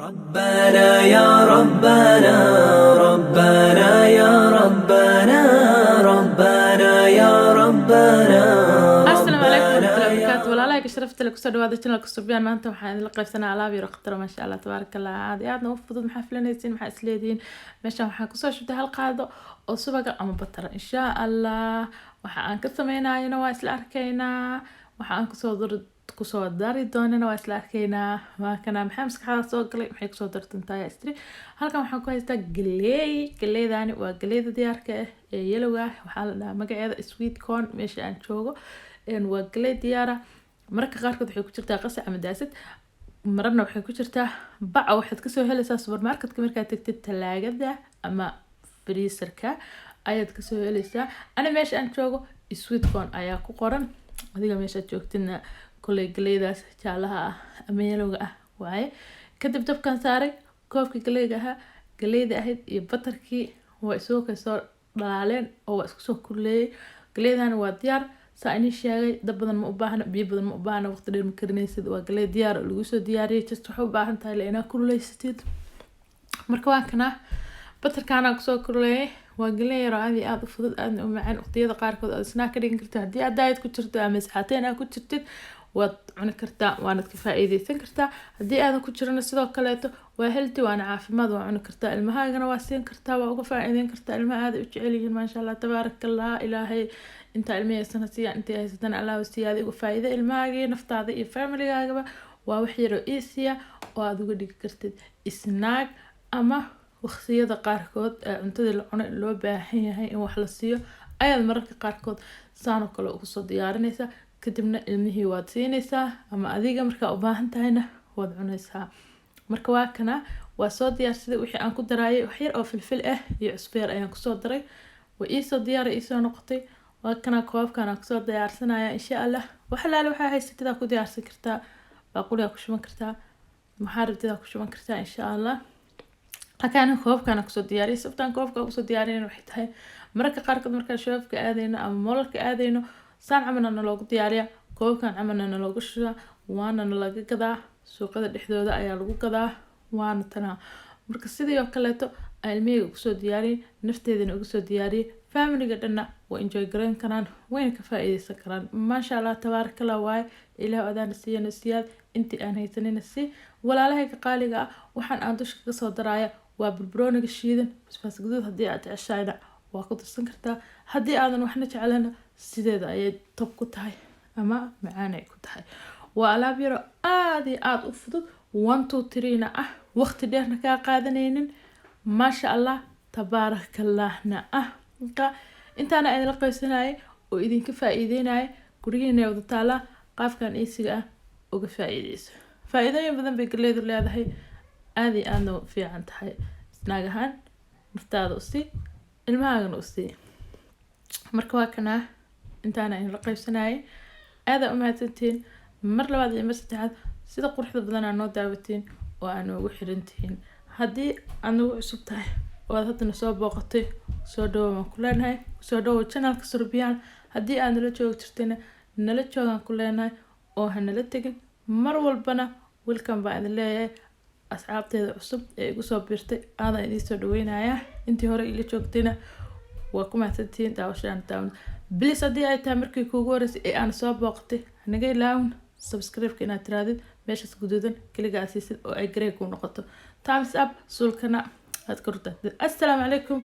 ربنا يا ربنا، ربنا يا ربنا، ربنا يا ربنا. Asalaamu calaykum waraxmatullahi ربنا يا wabarakaatu. Walaalahayga sharafta le, kusoo dhawaada channelka Subyaan. Maanta waxaan idinla qaybsanaa alaab yaro khataro, maasha Allah, tabaaraka Allah, aad iyo aadna u fudud. Maxaa filanaysiin? Maxaa isleedihiin? Meeshan waxaan kusoo shubtay hal qaado oo subaga ama batara. Insha Allah waxa aan ka sameynayana waa isla arkaynaa, waxa aan kusoo dari doonana waa isla arkaynaa. Waa kana. Maxaa maskaxda soo galay? Maxay kusoo dartantaa istri? Halkan waxaan ku haystaa galeey. Galeydani waa galeyda diyaarka ah ee yellowga ah. Waxaa la dhahaa magaceeda sweet corn meesha aan joogo. Waa galey diyaara. Mararka qaarkood waxay ku jirtaa qasac ama daasad, mararna waxay ku jirtaa baca. Waxaad kasoo helaysaa supermarketka markaad tagtid, talaagada ama freezerka ayaad kasoo helaysaa. Ana meesha aan joogo sweet corn ayaa ku qoran. Adiga meeshaad joogtidna koley galeydaas jaalaha ah ama yellowga ah waaye. Kadib dabkan saaray koobkii galeyga ahaa, galeyda ahayd iyo butterkii waa isugu kasoo dhalaaleen oo waa isku soo kululeeyay. Galeydani waa diyaar, saa inii sheegay. Dab badan ma u baahna, biyo badan ma u baahna, waqti dheer ma karinaysid. Waa galey diyaar oo lagu soo diyaariyay. Just waxay u baahan tahay le inaad kululeysatid. Marka waa kanaa, butterkaanaa kusoo kululeeyay. Waa galey yar oo aad iyo aad u fudud, aadna u macaan. Waqtiyada qaarkood aad snack ka dhigan karta. Haddii aad diet ku jirto ama isxaateen aad ku jirtid, waad cuni kartaa, waanad ka faa-iideysan kartaa. Haddii aadan ku jirana, sidoo kaleeto waa healthy waana caafimaad, waa cuni kartaa, ilmahaagana waa siin kartaa, waa uga faa-iideyn kartaa. Ilmaha aada u jecel yihiin, maasha Allah, tabaaraka Allah. Ilaahay intaa ilmihiisana siiya, intay haysatana Allah siiya. Uga faa-iida ilmahaaga iyo naftaada iyo familigaagaba. Waa wax yaroo easy ah oo aada uga dhigi kartid snack ama waqtiyada qaarkood ee cuntadii la cuno loo baahan yahay in wax la siiyo ayaad mararka qaarkood saan oo kale ugu soo diyaarinaysaa. Kadibna ilmihii waad siinaysaa ama adiga markaa u baahan tahayna waad cunaysaa. Marka waa kana, waa soo diyaarsaday wixii aan ku daraayay. Wax yar oo filfil ah iyo cusbo yar ayaan kusoo daray. Waa iisoo diyaaray, iisoo noqotay. Waa kana, koobkan aan kusoo diyaarsanaya. Insha Allah wax alaale waxaa haysatid aa ku diyaarsan kartaa, baaquligaa ku shuban kartaa, maxaa rabtid aa ku shuban kartaa, insha Allah. Halkaan koobkaan kusoo diyaariyay. Sababtaan koobka kusoo diyaariyana waxay tahay, mararka qaarkood markaan shopka aadayno ama mallka aadayno, saan camalna naloogu diyaariya, koobkan camalna naloogu shubaa, waana nalaga gadaa. Suuqyada dhexdooda ayaa lagu gadaa, waana tanaa. Marka sidii oo kaleeto aan ilmahayga ugu soo diyaariyay, nafteedana ugu soo diyaariyay, familiga dhanna waa enjoy gareyn karaan, wayna ka faa-iideysan karaan. Maasha Allah, tabaarakallah waaye. Ilaah adaana siiyana siyaad, intii aan haysanina si. Walaalahayga qaaliga ah, waxaan aan dusha kaga soo daraaya waa barbarooniga shiidan, basbaas guduud. Haddii aad jeceshahayna waa ku darsan kartaa, haddii aadan waxna jeclana, sideeda ayay top ku tahay ama macaan ay ku tahay. Waa alaab yaro aada iyo aada u fudud, one two three-na ah, waqti dheerna kaa qaadanaynin, maasha Allah, tabaarakallahna ah. Marka intaana idinla qaybsanayay oo idinka faa-iideynaya, gurigeena wada taalaa. Qaabkan easyga ah uga faa-iideyso. Faa-iidooyin badan bay galeydu leedahay, aada iyo aadna u fiican tahay. Snack ahaan naftaada usii, ilmahaagana usii. Marka waa kanaa, intaana idinla qaybsanayay. Aada u mahadsantihiin mar labaad iyo mar saddexaad sida quruxda badan aa noo daawatiin oo aa noogu xiran tihiin. Haddii aad nagu cusub tahay oo aad haddana soo booqatay, soo dhawo waan ku leenahay, soo dhawo channelka Surbiyaan. Haddii aad nala joogi jirtayna, nala joogaan ku leenahay oo ha nala tegin. Mar walbana welcome baa idin leeyahay. Asxaabteeda cusub ee igu soo biirtay, aadan idiin soo dhaweynayaa. Intii hore ila joogtayna, waa ku mahadsantihiin daawashaan daawan. Please, haddii ay tahay markii kuugu horeysay ee aan soo booqatay, hanaga ilaawin subscribe-ka inaad tiraadid meeshaas guduudan keliga aad siisid oo ay grey ku noqoto. Thumbs up suulkana aad ka rutaatid. Assalaamu calaykum.